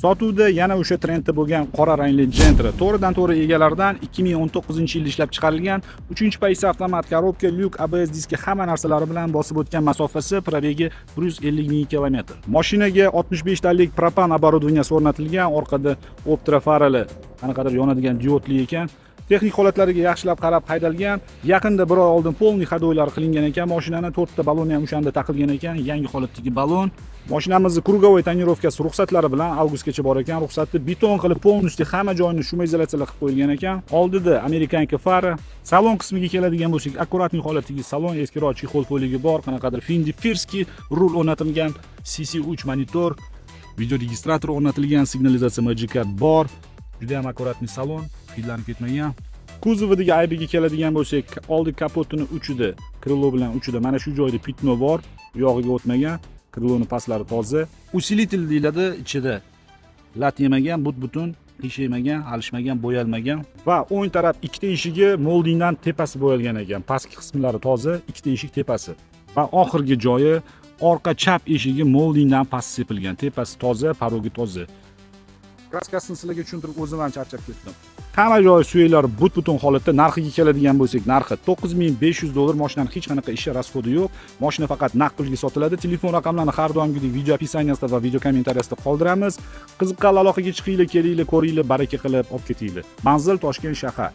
Sotuvda yana o'sha trendda bo'lgan qora rangli Gentra. To'g'ridan to'g'ri egalaridan, 2019-yilda ishlab chiqarilgan, 3-pozitsiya, avtomat, коробка, lyuk, ABS diski, hamma narsalari bilan. Bosib o'tgan masofasi, пробег i 150 ming kilometr. Mashinaga 65 talik propan оборудования si o'rnatilgan, orqada Optra farali, qanaqadir yonadigan diodli ekan. Texnik holatlariga yaxshilab qarab haydalgan. Yaqinda, bir oy oldin полный ходовой lari qilingan ekan mashinani, to'rtta baloni ham o'shanda taqilgan ekan, yangi holatdagi balon. Mashinamizni круговой тонировка si ruxsatlari bilan avgustgacha bor ekan ruxsati. Beton qilib, полностью hamma joyini шумоизоляция lar qilib qo'yilgan ekan. Oldida американка fara. Salon qismiga keladigan bo'lsak, аккуратный holatdagi salon, eskiroq чехол poligi bor, qanaqadir Fendi Firski rul o'rnatilgan, CC3 monitor, видеорегистратор o'rnatilgan, signalizatsiya Magic bor. Juda ham аккуратный salon, hidlanib ketmagan. Kuzovidagi aybiga keladigan bo'lsak, oldi kapotini uchida, крыло bilan uchida mana shu joyda пятно bor, u yog'iga o'tmagan, крыло ni pastlari toza. Усилитель deyiladi, ichida lat yemagan, but butun, qiyshaymagan, alishmagan, bo'yalmagan. Va o'ng taraf ikkita eshigi moldingdan tepasi bo'yalgan ekan, pastki qismlari toza, ikkita eshik tepasi. Va oxirgi joyi, orqa chap eshigi moldingdan past sepilgan, tepasi toza, порог i toza. Краска sini sizlarga tushuntirib, o'zim ham charchab ketdim. Hamma joyi, suyaklar but butun holatda. Narxiga keladigan bo'lsak, narxi 9500 dollar. Mashinani hech qanaqa ishi, расход i yo'q. Mashina faqat naqd pulga sotiladi. Telefon raqamlarini har doimgidek video описания sida va video kommentariyasida qoldiramiz. Qiziqqanlar aloqaga chiqinglar, kelinglar, ko'ringlar, baraka qilib olib ketinglar. Manzil: Toshkent shahar.